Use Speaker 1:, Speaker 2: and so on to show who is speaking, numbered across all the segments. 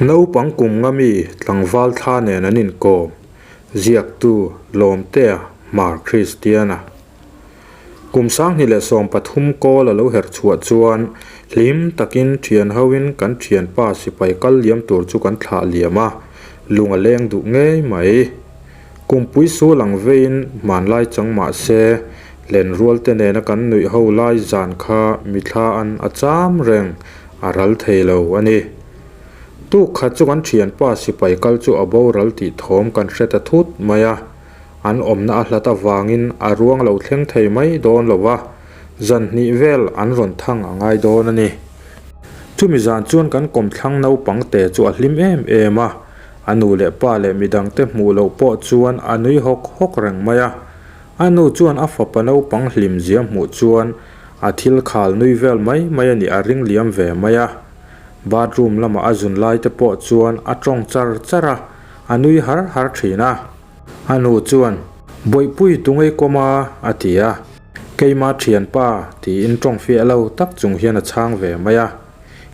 Speaker 1: Naupang kum nga mi tlangval thla nen an inkawm, ziaktu Lawmtea Hmar Kristiana. Kum 2013 kawl a lo herh chhuah chuan hlim takin thian hoin kan thianpa sipai kal liam tur chu kan thlah liam a, lung a leng duh ngei mai. Kumpui sul ang veiin hmanlai chang mah se, lenrual te nena kan nuih ho lai zan kha mithla an a cham reng a ral thei lo a ni. Tuk khat chu kan thianpa sipai kal chu a boral tih thawm kan hre ta thut mai a, an awmna a hlat avangin a ruang lo thleng thei mai dawn lo va, zan hnih vel an rawn thang a ngai dawn a ni. Chumi zan chuan kan kawmthlang naupang te chu a hlim em em a, A nu leh pa leh midangte hmuh loh pawh chuan a nui hawk hawk reng mai a. A nu chuan a fapa naupang hlim zia hmuh chuan a thil khal nui vel mai mai a nih a ring liam ve mai a. Bathroom lamah a zun lai te pawh chuan a tawng char char a, a nui har har thin a. A nu chuan, Bawihpui tu ngei kawm a? a ti a. Keima thianpa tiin tawng fiah lo tak chung hian a chhang ve mai a.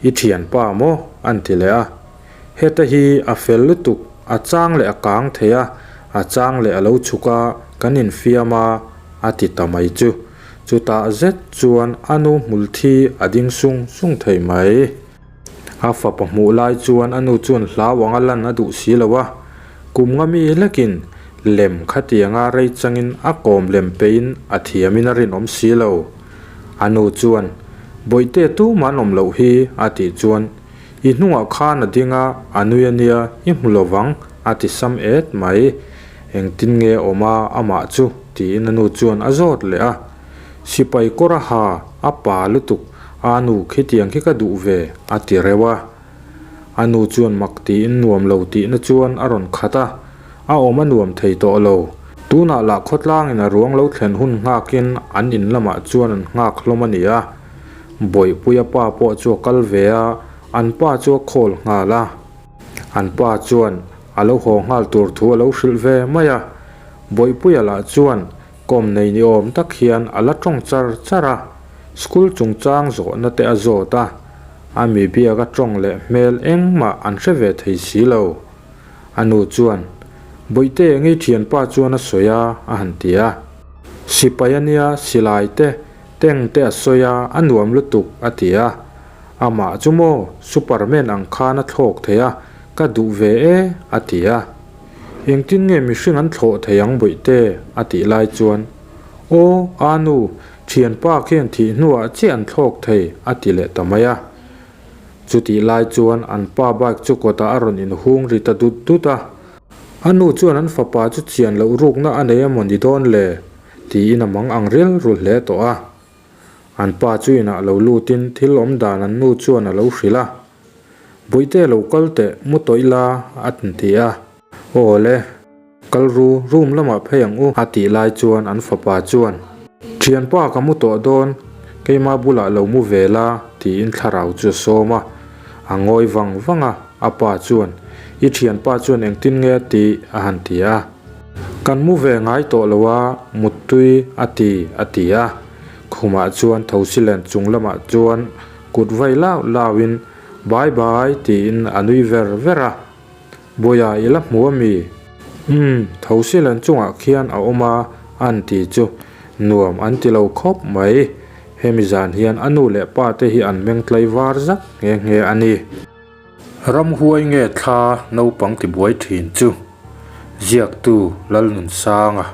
Speaker 1: I thianpa maw? an ti leh a. Heta hi a fel lutuk, a chang leh a kang thei a, a chang leh a lo chhuk a, kan infiam a, a ti ta mai chu. Chutah zet chuan a nu hmul thi a ding sung sung thei mai. A fapa hmuh lai chuan a nu chuan hlau anga lan a duh si lo a, kum nga mi hlekin lem khatianga rei changin a kawm lem peiin a thiamin a rinawm si lo. A nu chuan, Bawihte tumah an awm loh hi, a tih chuan I hnungah khan a ding a, a nui a nia, i hmu lo vang, a ti sam et mai. Engtin nge a awm a, amah chu? tiin a nu chuan a zawt leh a. Sipai kawr a ha, a pa lutuk, a nu khitiang khi ka duh ve, a ti reuh a. A nu chuan mak tiin nuam lo tihna chuan a rawn khat a, a awm a nuam thei tawh lo. Tunah lah khawtlangin a ruang lo thlen hun nghakin an in lamah chuan an nghak hlawm a ni a. Bawihpuia pa pawh chu a kal ve a, an pa chu a call nghal a. An pa chuan a lo haw nghal tur thu a lo hrilh ve mai a. Bawihpuia lah chuan kawm nei ni awm tak hian a la tawng char char a, school chungchang zawhna te a zawt a, a mi biak a tawng leh hmel engmah an hre ve thei si lo. A nu chuan, Bawihte engei thianpa chuan a sawi a, a han ti a. Sipai a nia, silai te Teng te a sawi a, a nuam lutuk, a ti a. Amah chu maw, Superman ang khan a thlawk thei a, ka duh ve e, a ti a. Engtin nge mihring an thlawh thei ang bawihte? a tih lai chuan, Aw, a nu, thianpa khian thih hnuah chiah an thlawk thei, a ti leh ta mai a. Chutih lai chuan an pa bike chu kawtah a rawn inhung ri ta dut dut a. A nu chuan an fapa chu chian loh rukna a nei emaw ni dawn le? Tiin a mang ang rilru hle tawh a. An pa chu inah lo lutin thil awm dan an nu chuan a lo hrilh a. Bawihte lo kal teh mu tawh ila a ti a. Aw le, kal ru, room lamah phei ang u a tih lai chuan an fapa chuan, Thianpa ka mu tawh dawn, keima bulah lo mu ve la tiin thlarau chu a sawm a. A ngawi vang vang a, a pa chuan, I thianpa chuan engtin nge a tih? a han ti a. Kan mu ve ngai tawh lo a, muttui a ti a ti a. Khumah chuan Thosilen chung lamah chuan kut vai lau lauin Bye bye tiin a nui ver ver a. Buaia i la hmu a mi? Umm, Thosilen chungah khian a awm a an ti chu nuam an ti lo khawp mai. Hemi zan hian a nu leh pa te hi an meng tlai var zak nghe nghe a ni. Ramhuai nge thla naupang tibuai thin chu ziaktu Lalnunsanga.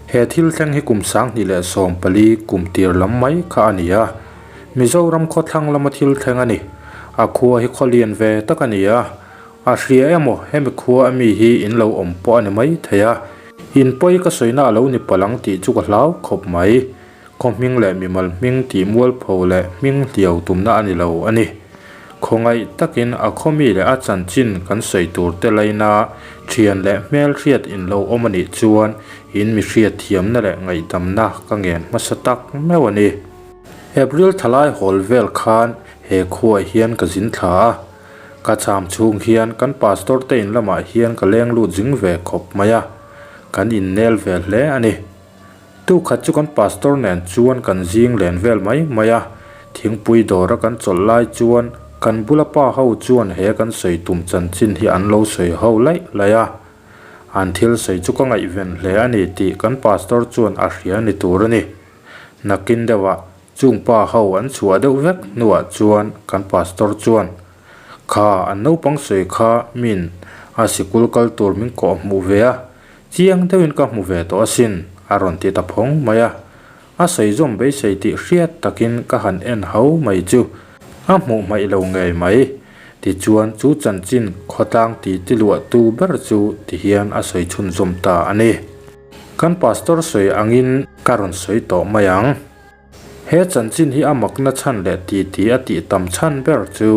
Speaker 1: He thil thleng hi kum 2014 kum tir lam mai kha a ni a, Mizoram khawthlang lama thil thleng a ni. A khua hi khaw lian ve tak a ni a, a hria emaw hemi khua ami hi in lo awm pawh a ni mai thei a, in pawi ka sawina a lo ni palh ang tih chu ka hlau khawp mai. Khaw hming leh mimal hming tih mualpho leh hming hliau tumna a ni lo a ni. Khawngaih takin a khaw mi leh a chanchin kan sawi tur te laina thian leh hmelhriat in lo awm a nih chuan in mi hriat thiamna leh ngaihdamna ka ngen hmasa tak meuh a ni. April thalai hawl vel khan he khuaah hian ka zin thla a. Ka cham chhung hian kan pastor te in lamah hian ka leng lut zing ve khawp mai a. Kan innel ve hle a ni. Tukhat chu kan pastor nen chuan kan zing len vel mai mai a, thingpui dawra kan chawlh lai chuan Kan bula pa ho chuan he kan sawi tum chanchin hi an lo sawi ho laih laih a. An thil sawi chu ka ngaihven hle a ni tih kan pastor chuan a hria ni tur a ni. Nakin deuhah chung pa ho an chhuah deuh vek hnuah chuan kan pastor chuan, Kha an naupang sawi kha min a sikul kal tur min kawh hmuh ve a, chiang deuhin ka hmu ve tawh asin a rawn ti ta phawng mai a. A sawi zawm beisei tih hriat takin ka han en ho mai chu a hmuh hmaih lo ngei mai. Tichuan chu chanchin khawtlang ti ti luahtu ber chu tihian a sawi chhunzawm ta a ni. Kan pastor sawi angin ka rawn sawi tawh mai ang. He chanchin hi a makna chhan leh ti ti a tih tam chhan ber chu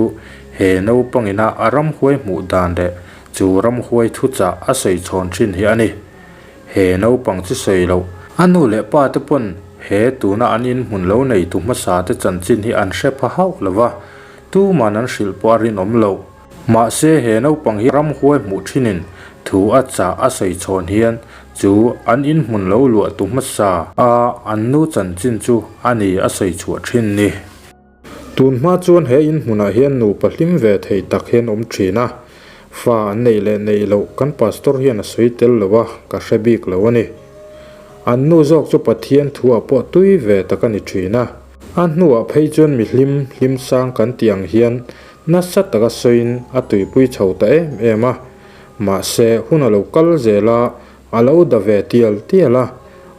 Speaker 1: he naupangina a ramhuai hmuh dan leh chu ramhuai thuchah a sawi chhawn thin hi a ni. He naupang chu sawi loh. A nu leh pa te pawn he tuna an inhmun lo neitu hmasa te chanchin hi an hre pha hauh lo va, tuman an hrilh pawh a rinawm loh. Mahse he naupang hi ramhuai hmuh thinin thu a chah a sawi chhawn hian chu an inhmun lo luahtu hmasa a an nu chanchin chu a ni a sawi chhuah thin ni. Tun hma chuan he in hmunah hian nupa hlim ve thei tak hian awm thin a, fa an neih leh neih loh kan pastor hian a sawi tel lo a, ka hre bik lo a ni. An nu zawk chu Pathian thuah pawh tui ve tak a ni thin a. A hnuah phei chuan mi hlim hlim sang kan tih ang hian nasa taka sawiin a tuipui chho ta em em a, mahse hun a lo kal zel a, a lo da ve tial tial a,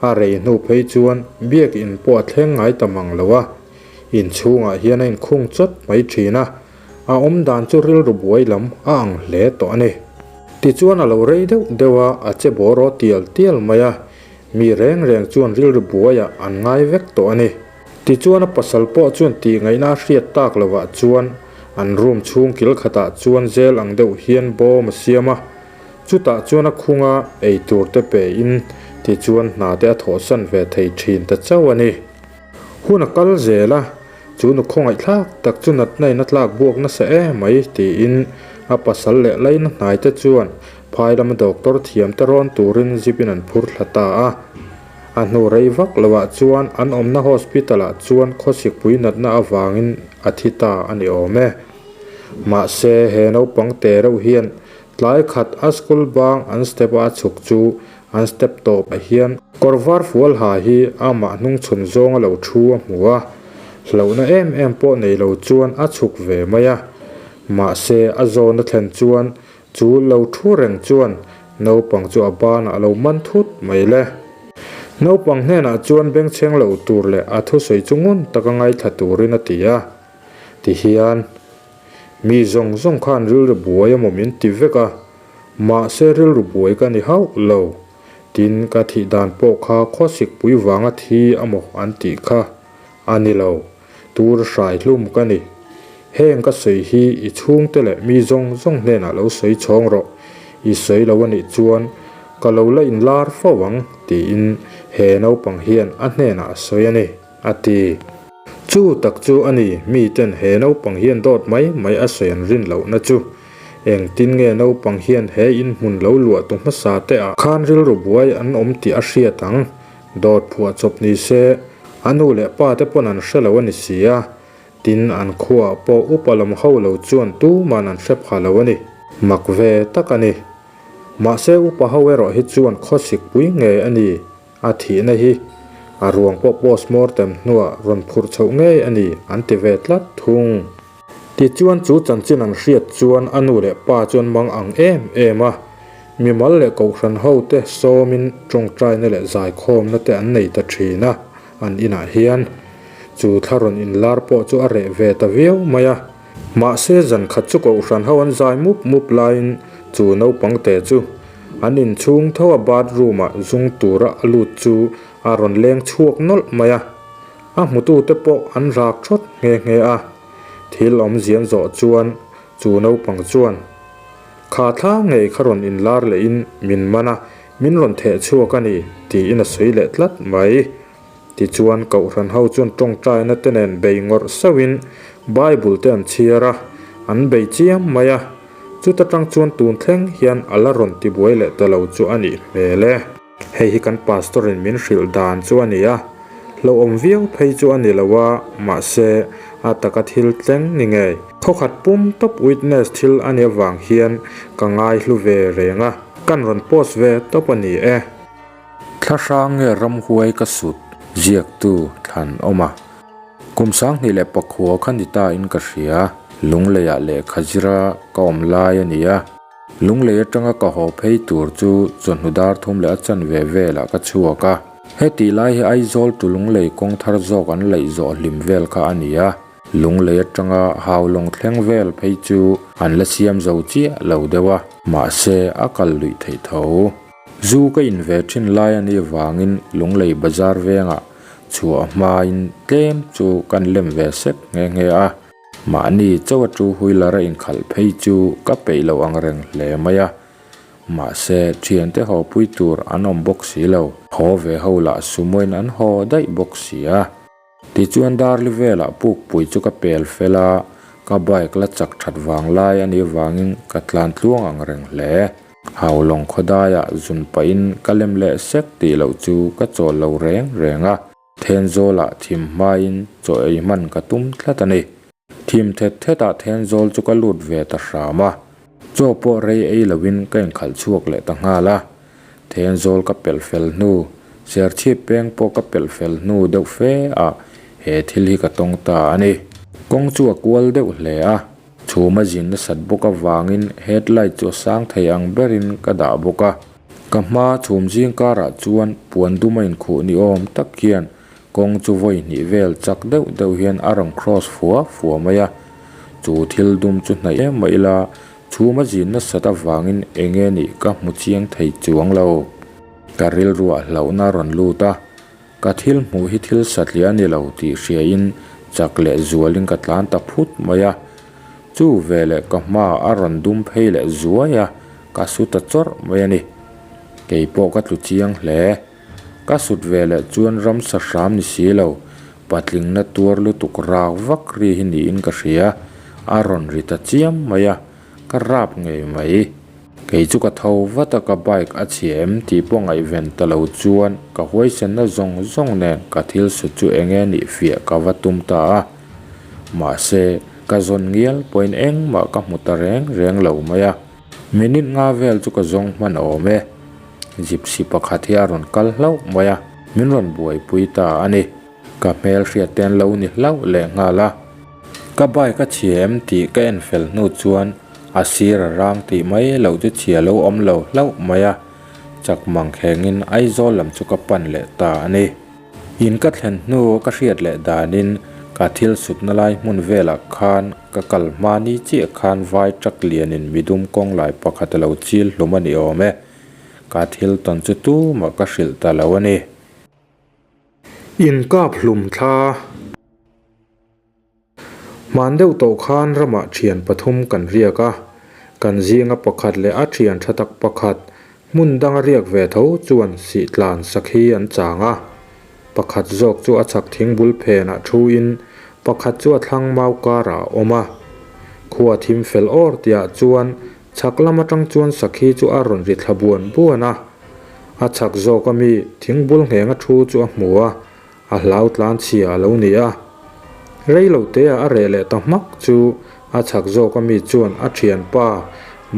Speaker 1: a rei hnu phei chuan biakin pawh a thleng ngai ta mang lo a. Inchhungah hian a inkhung chawt mai thin a, a awm dan chu rilru buai lam a ang hle tawh a ni. Tichuan a lo rei deuh deuh a, a che bawr aw tial tial mai a, mi reng reng chuan rilru buaiah an ngai vek tawh a ni. Tichuan a pasal pawh chuan tih ngaihna a hriat tak lovah chuan an room chhung kil khatah chuan zel ang deuh hian bawm a siam a, chutah chuan a khunga ei tur te pe in tichuan hna te a thawhsan ve thei thin ta chauh a ni. Hun a kal zel a, chu nu khawngaihthlak tak chu natna in a tlak buak nasa em mai tiin a pasal leh laina hnai te chuan phai lama doctor thiam te rawn turin zip in an phur thla ta a. A hnu rei vak lo ah chuan an awmna hospital ah chuan khawsikpui natna avangin a thi ta a ni awm e. Mahse he naupang te reuh hian tlai khat a school bang an step a a chhuk chu An step tawpah hian kawr var fual ha hi amah hnungchhawn zawng a lo thu a hmu a, hlauhna em em pawh nei lo chuan a chhuk ve mai a. Mahse a zawn a thlen chuan chu lo thu reng chuan naupang chu a banah a lo man thut mai le. Naupang hnenah chuan bengchheng lo tur leh a thusawi chu ngun taka ngaithla turin a ti a. Tihian mi zawng zawng khan rilru buai emaw min ti vek a, Mahse rilru buai ka ni hauh lo. Tin, ka thih dan pawh kha khawsikpui vanga thi amaw an tih kha a ni lo. Tur hrai hlum ka ni. Heng ka sawi hi i chhungte leh mi zawng zawng hnenah lo sawi chhawng rawh. I sawi lo a nih chuan ka lo la inlar fo ang tiin he naupang hian a hnenah a sawi a ni, a ti. Chu tak chu a ni, miten he naupang hian dawt mai mai a sawi an rin lohna chu. Engtin nge naupang hian he inhmun lo luah tu hmasa te ah khan rilru buai an awm tih a hriat ang? Dawt phuah chawp ni se, a nu leh pa te pawn an hre lo a ni si a. Tin, an khuaah pawh upa lam ho lo chuan tuman an hre pha lo a ni. Mak ve tak a ni. Mahse upa ho erawh hi chuan khawsik pui ngei a ni a thihna hi. A ruang pawh postmortem hnuah rawn phurh chhoh ngei a ni an ti ve tlat thung. Tichuan chu chanchin an hriat chuan a nu leh pa chuan mang ang em em a, mimal leh kohhran ho te sawmin tawngtaina leh zaikhawmna te an nei ta thin a, an inah hian chu thla rawn inlar pawh chu a reh ve ta viau mai a. Mahse zan khat chu kohhran ho an zai mup mup laiin chu naupang te chu an inchhung tho a bathroom ah zung tura a lut chu a rawn leng chhuak nawlh mai a. A hmutute pawh an rak thawt nghe nghe a, thil awmzian zawh chuan chu naupang chuan, Kha thla ngei kha rawn inlar lehin min man a, min rawn theh chhuak a ni, tiin a sawi leh tlat mai. Tichuan Kohhran ho chuan tawngtaina te nen bei ngawrh sauhin Bible te an chhiar a, an bei chiam mai a, chuta tang chuan tun thleng hian a la rawn tibuai leh ta lo chu a nih hmel e. Hei hi kan pastor in min hrilh dan chu a ni a, hlauhawm viau phei chu a ni lo a, mahse A taka thil tleng ni ngei. Khawkhat pum tawp witness thil a nih avang hian ka ngaihlu ve reng a, kan rawn post ve tawp a ni e. Thlahrang nge ramhuai ka sut ziaktu thlan awm a. Kum 2009 kha ni ta in ka hria, Lungleiah lehkha zira ka awm lai a ni a. Lunglei atanga ka haw phei tur chu chawhnu dar thum leh a chanve velah ka chhuak a. Hetih lai hi Aizawl tu Lunglei kawng thar zawk an laih zawh hlim vel kha a ni a. Lunglei atanga Haulawng thleng vel phei chu an la siam zo chiah lo deuh a, mahse a kal luih theih tho. Zu ka in ve thin lai a nih avangin Lunglei bazar vengah chhuah hmain tlem chu kan lem ve sek nghe nghe a. Mahni chauh a two wheeler a inkhalh phei chu ka peih loh ang reng hle mai a, mahse thiante haw pui tur an awm bawk si lo. Haw ve ho lah sumoin an haw daih bawk si a. Tichuan Darli velah pukpui chu ka pel fel a, ka bike la chak that vang lai a nih vangin ka tlan tluang ang reng hle. Haulawng khawdaiah zun pahin ka lem leh sek tih loh chu ka chawl lo reng reng a. Thenzawlah thim hmain chaw ei hman ka tum tlat a ni. Thim thet thetah Thenzawl chu ka lut ve ta hram a, chaw pawh rei ei loin ka inkhalh chhuak leh ta nghal a. Thenzawl ka pelh fel hnu, Serchhip peng pawh ka pelh fel hnu deuh fe ah he thil hi ka tawng ta a ni. Kawng chu a kual deuh hle a, chhum a zin nasat bawk avangin headlight chu a sang thei ang berin ka dah bawk a. Ka hma chhum zing karah chuan puan dum a inkhuh ni awm tak hian kawng chu vawi hnih vel chak deuh deuh hian a rawn cross fua fua mai a. Chu thil dum chu hnaih em mah ila chhum a zin nasat avangin eng nge nih ka hmu chiang thei chuang lo. Ka rilruah hlauhna a rawn lut a, ka thil hmuh hi thil satliah a ni lo tih hriain chak leh zualin ka tlan ta phut mai a. Chu veleh ka hma a rawn dum phei leh zuai a, ka su ta chawrh mai a ni. Kei pawh ka tlu chiang hle. Ka sut veleh chuan ramsa hram ni si lo, patlingna tuar lutuk rak vak ri hi niin ka hria, a rawn ri ta chiam mai a, ka rap ngei mai. Kei chu ka tho vat a, ka bike a chhia em tih pawh ngaihven ta lo chuan ka huaisenna zawng zawng nen ka thil sut chu eng nge nih fiah ka va tum ta a. Mahse, ka zawn ngial pawhin engmah ka hmu ta reng reng lo mai a. Minute nga vel chu ka zawng hman awm e. Gypsy pakhat hi a rawn kal hlauh mai a, min rawn buaipui ta a ni. Ka hmel hriat te an lo ni hlauh leh nghal a. Ka bike a chhia em tih ka en fel hnu chuan a sir a rang tih mai loh chu chhia lo awm lo hlauh mai a. Chak mang khengin Aizawl lam chu ka pan leh ta a ni. In ka thlen hnu ka hriat leh danin ka thil sutna lai hmun velah khan ka kal hma ni chiah khan vai truck lianin midum kawng lai pakhat a lo chil hlum a ni awm e. Ka thil tawn chu tumah ka hrilh ta lo a ni. In kap hlum thla. Hman deuh tawh khan ramah thian pathum kan riak a, kan zinga pakhat leh a thian tha tak pakhat hmun danga riak ve tho chuan sih tlan sakhi an chang a. Pakhat zawk chu a chhak thingbul phenah thuin pakhat chu a thlang mau karah a awm a. Khua thim fel awr tihah chuan chhak lam atang chuan sakhi chu a rawn ri thla buan buan a. A chhak zawk ami thingbul nghenga thu chu a hmu a, A hlau tlan chhia a lo ni a. Rei lo te ah a reh leh ta hmak chu a chhak zawk a mi chuan a thianpa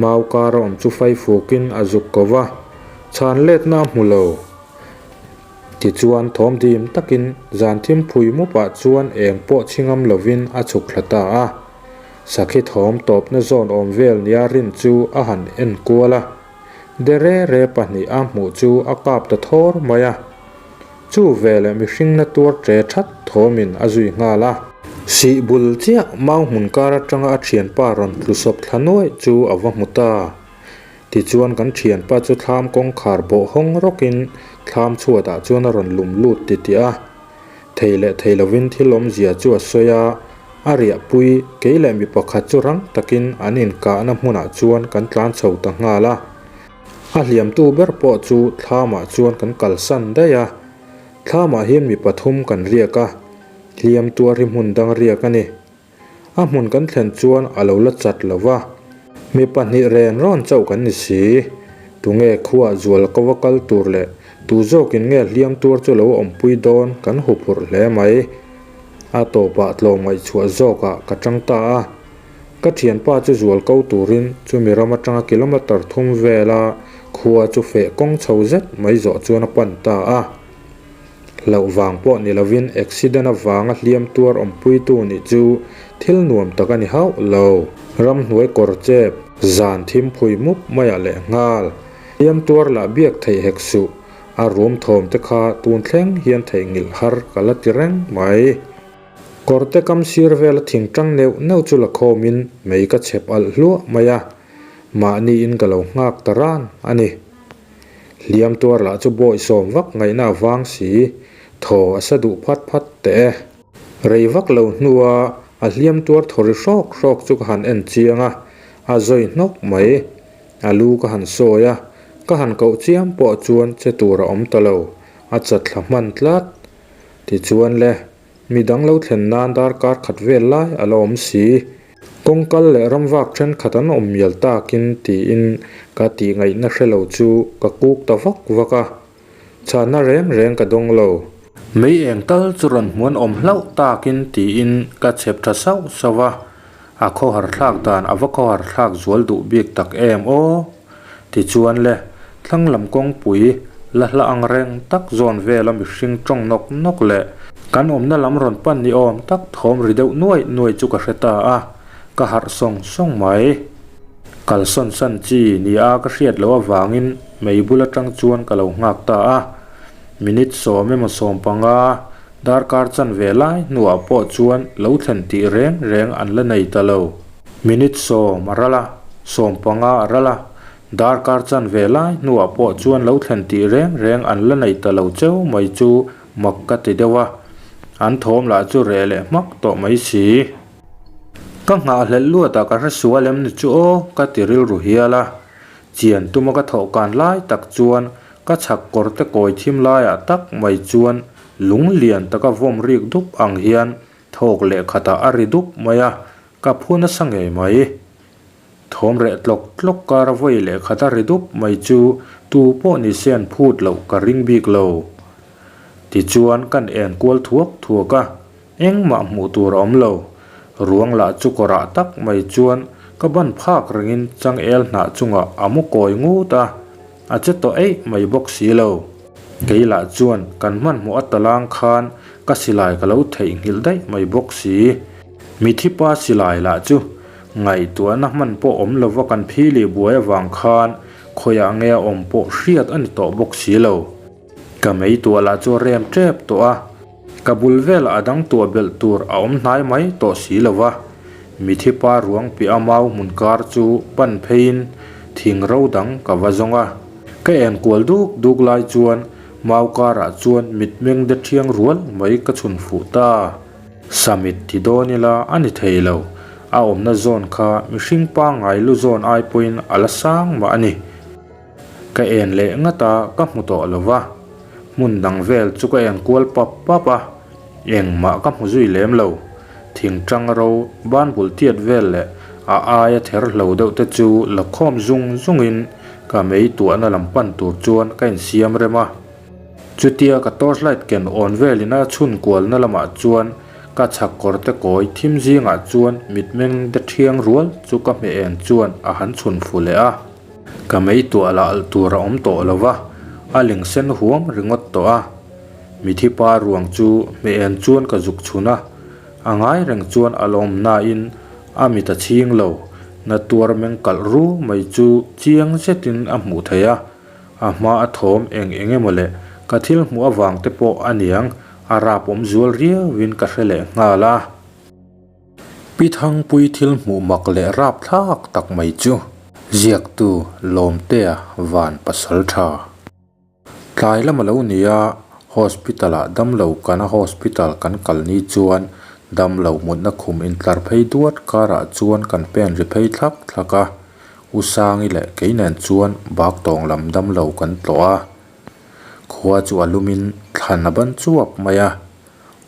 Speaker 1: mau kar a awm chu fai fukin a zuk ko va, chhan letna a hmu lo. Tichuan thawm dim takin zan thim phui mup ah chuan eng pawh chhingam lovin a chhuk thla ta a. Sakhi thawm tawpna zawn awm vel nia rin chu a han en kual a. De re re pahnih a hmuh chu a kap ta thawr mai a. Chu veleh mihring na tuar ṭe ṭhat thawmin a zui nghal a. Sih bul chiah mau hmun kar aṭanga a ṭhianpa rawn tlu sawp thla nuaih chu a va hmu ta. Tichuan kan ṭhianpa chu thlam kawngkhar bawh hawng rawkin thlam chhuatah chuan a rawn lum lut titih a. Thei leh thei lovin thil awmzia chu a sawi a, a riahpui kei leh mi pakhat chu rang takin an inkahna hmunah chuan kan tlan chho ta nghal a. A hliamtu ber pawh chu thlamah chuan kan kalsan daih a, thlamah hian mi pathum kan riak a, hliam tuar hi hmun dang riak a ni. A hmun kan thlen chuan a lo la chat lo va, mi pahnih ren rawn chauh kan ni si. Tunge khuah zual ko va kal tur leh tu zawkin nge hliam tuar chu lo awmpui dawn kan huphurh hle mai. A tawpah tlawmngaih chhuah zawkah ka tang ta a. Ka thianpa chu zual ko turin chumi ram atanga kilometre thum vela khua chu feh kawng chho zet mai zawh chuan a pan ta a. Hlauh vang pawh ni lovin accident avanga hliam tuar awmpuitu nih chu thil nuam tak a ni hauh lo. Ramhnuai kawr chep, zan thim phui mup maiah leh nghal. Hliam tuar lah biak theih hek suh, a rum thawm te kha tun thleng hian theihnghilh har ka la ti reng mai. Kawrte kam sir vela thing tang neuh neuh chu la khawmin mei ka chhep alh hluah mai a, mahniin ka lo nghak ta ran a ni. Hliam tuar lah chu bawi sawm vak ngaihna a vang si, thaw a sa duh phat phat teh e. Rei vak lo hnua a hliam tuar thaw ri hrawk hrawk chu ka han en chiang a, a zawi hnawk mai. A lu ka han sawi a, ka han koh chiam pawh chuan che tur a awm ta lo, a chatthla hman tlat. Tichuan le, mi dang lo thlen nan darkar khat vel lai a la awm si. Kawngkal leh ramvak thenkhat an awm mial takin tiin ka tih ngaihna hre lo chu ka kuk ta vak vak a, chhanna reng reng ka dawng lo. Mei eng tal chu rawn hmuan awm hlauh takin tiin ka chhep tha sauh sauh a, a khawhar thlak dan a va khawhar thlak zual duh bik tak em aw. Tichuan le, thlang lam kawngpui la hla ang reng tak zawn vela mihring tawng nawk nawk leh kan awmna lam rawn pan ni awm tak thawm ri deuh nuai nuai chu ka hre ta a, ka harh sawng sawng mai. Kalsawn san chi ni a ka hriat loh avangin mei bul atang chuan ka lo nghak ta a. Minute sawm emaw 15 darkar chanve lai hnuah pawh chuan lo thlen tih reng reng an la nei ta lo. Minute 10 a ral a, 15 a ral a, darkar chanve lai hnuah pawh chuan lo thlen tih reng reng an la nei ta lo cheu mai chu mak ka ti deuh a, an thawm lah chu reh leh hmak tawh mai si. Ka nghahhlelh luatah ka hre sual em ni chu aw ka ti rilru hial a, chian tuma ka thawh kan lai tak chuan ka chhak kawr te kawi thim laiah tak mai chuan lung lian taka vawm rik dup ang hian Thawk leh khatah a ri dup mai a, ka phu nasa ngei mai. Thawm reh tlawk tlawk kar a vawi leh khat a ri dup mai chu tu pawh ni se an phut loh ka ring bik lo. Tichuan kan en kual thuak thuak a, engmah hmuh tur a awm lo. Ruang lah chu kawrah tak mai chuan ka ban phak rengin changel hnah chungah a mu kawi ngut a, a che tawh eih mai bawk si lo. Kei lah chuan kan hmanhmawh a talang khan ka silai ka lo theihnghilh daih mai bawk si. Mithipa silai lah chu ngaihtuahna hman pawh awm lova kan phili buai avang khan khawiah nge a awm pawh hriat a ni tawh bawk si lo. Ka meituah lah chu a rem tep tawh a, ka bul velah a dang tuah belh tur a awm hnai mai tawh si lo va. Mithipa ruang piah a mau hmun kar chu pan pheiin thing ro dang ka va zawng a. Ka en kual duk duk lai chuan mau karah chuan mitmeng de thiang rual mai ka chhun fuh ta. Samit ti dawn ila a ni thei lo, a awmna zawn kha mihring pangngai lu zawn ai pawhin a la sang mah a ni. Ka en leh ngat a, ka hmu tawh lo va. Hmun dang vel chu ka en kual pap pap a, engmah ka hmu zui lem lo. Thingtang ro, banbul tiat vel leh a aia ther hlo deuh te chu la khawm zung zungin ka mei tuahna lam pan tur chuan ka insiam rem a. Chutia ka torchlight ken awn velin a chhun kualna lamah chuan ka chhak kawr te kawi thim zingah chuan mitmeng de thiang rual chu ka hmeh en chuan a han chhun fu leh a. Ka mei tuah lah alh tur a awm tawh lo va, a ling sen huam ringawt tawh a. Mithi pa ruang chu hmeh en chuan ka zuk chhun a, a ngai reng chuan a lawm nain a mit a chhing lo, na tuar meng kalh ru mai chu chiang zetin a hmuh theih a, a hma a thawm eng eng emaw leh ka thil hmuh avang te pawh a niang a rap awm zual riauin ka hre leh nghal a. Pi Thangpui thil hmuh mak leh rap thlak tak mai chu ziaktu Lawmtea van pasal tha. Tlai lam a lo ni a, hospital ah damlo kana hospital kan kal ni chuan damlo mutna khum intlar phei duat karah chuan kan pen ri phei thlak thlak a, U Sangi leh kei nen chuan bak tawng lam damlo kan tlawh a. Khua chu a lumin thlan a ban chuap mai a.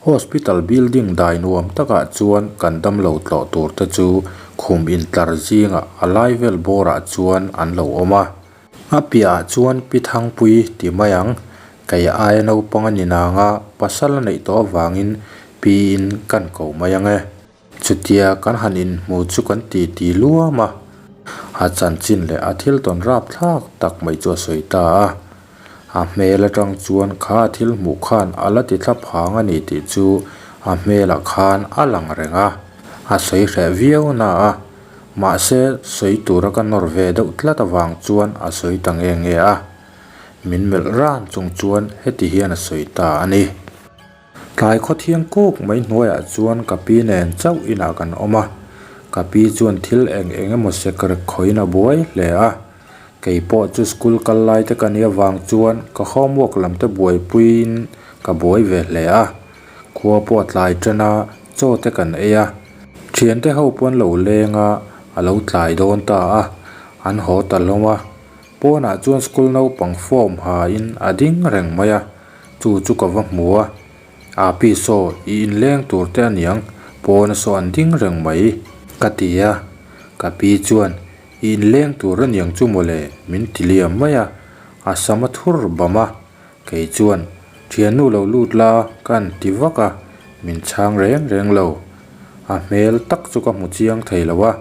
Speaker 1: Hospital building dai nuam takah chuan kan damlo tlawh tur te chu khum intlar zingah a lai vel bawrah chuan an lo awm a. A piahah chuan Pi Thangpui ti mai ang, kei aia naupang a ni nanga pasal a neih tawh avangin Piin kan ko mai ang e. Chutia kan han inhmu chu kan ti ti luam a, a chanchin leh a thil tawn rapthlak tak mai chu a sawi ta a. A hmel atang chuan kha a thil hmuh khan a la ti thla phang a ni tih chu a hmelah khan a lang reng a, a sawi hreh viau na a, mahse sawi tura ka nawr ve deuh tlat avang chuan a sawi ta nge nge a. Min melh ran chung chuan heti hian a sawi ta a ni. Tlai khawthiang kuk mai hnuaiah chuan ka pi nen chauh inah kan awm a, ka pi chuan thil eng eng emaw sekrek khawiin a buai hle a. Kei pawh chu school kal lai te ka nih avang chuan ka homework lam te buaipuiin ka buai ve hle a. Khua pawh a tlai tan a, chaw te kan ei a. Thiante ho pawh an lo leng a, a lo tlai dawn ta a, an haw ta hlawm a. Pawnah chuan school naupang form hain a ding reng mai a. Chu chu ka va hmu a, Api saw i inleng tur te aniang, pawna saw an ding reng mai, ka ti a. Ka pi chuan, I inleng tur aniang chu mawle, min ti liam mai a, a sam a thur bam a. Kei chuan, Thiannu lo lut la, ka an ti vak a, min chhang reng reng lo. A hmel tak chu ka hmu chiang thei lo a,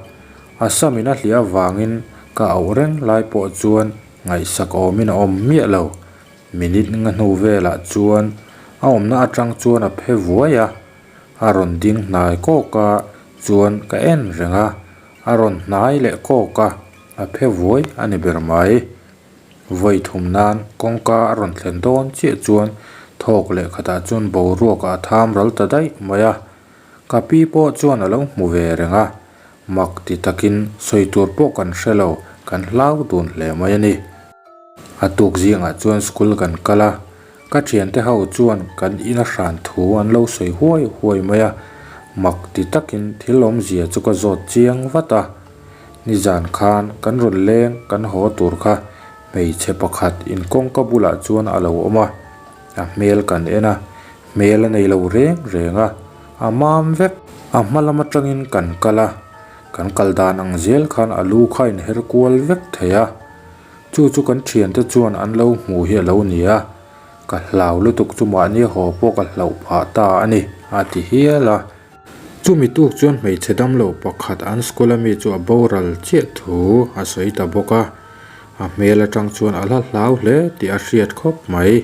Speaker 1: a sam in a hliah avangin ka auh reng lai pawh chuan ngaihsak awmin a awm miah lo. Minute nga hnu velah chuan a awmna atang chuan a phe vuai a, a rawn ding hnai kawk a chuan ka en reng a, a rawn hnai leh kawk a, a phe vuai a ni ber mai. Vawi thum nan kawngka a rawn thlen dawn chiah chuan thawk leh khatah chuan boruak ah a tham ral ta daih mai a, ka pi pawh chuan a lo hmu ve reng a, mak ti takin sawi tur pawh kan hre lo, kan hlau dun hle mai a ni. A tuk zingah chuan school kan kal a, ka thiante ho chuan kan ina hran thu an lo sawi huai huai mai a, mak ti takin thil awmzia chu ka zawt chiang vat a. Nizan khan kan rawn leng kan haw tur kha hmeichhe pakhat in kawngka bulah chuan a lo awm a, a hmel kan en a, hmel a nei lo reng reng a, a mam vek. A hma lam atangin kan kal a, kan kal dan ang zel khan a lu kha a inher kual vek thei a. Chu chu kan thiante chuan an lo hmu hi a lo ni a, ka hlau lutuk chu mahni haw pawh ka hlauh phah ta a ni, a ti hial a. Chumi tuk chuan hmeichhe damlo pakhat an school ami chu a boral chiah thu a sawi ta bawk a, a hmel atang chuan a la hlau hle tih a hriat khawp mai.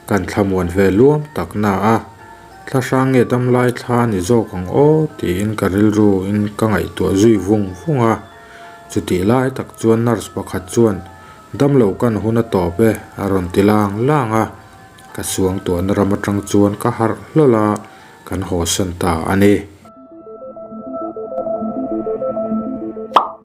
Speaker 1: Kan thlamuan ve luam tak na a, thla hrang nge damlai thla ni zawk ang aw tiin ka rilru in ka ngaihtuah zui vung vung a. Chutih lai tak chuan nurse pakhat chuan damlo kan hun a tawp e a rawn ti lang lang a, ka suangtuahna ram atang chuan ka harh hlawl a, kan haw san ta a ni.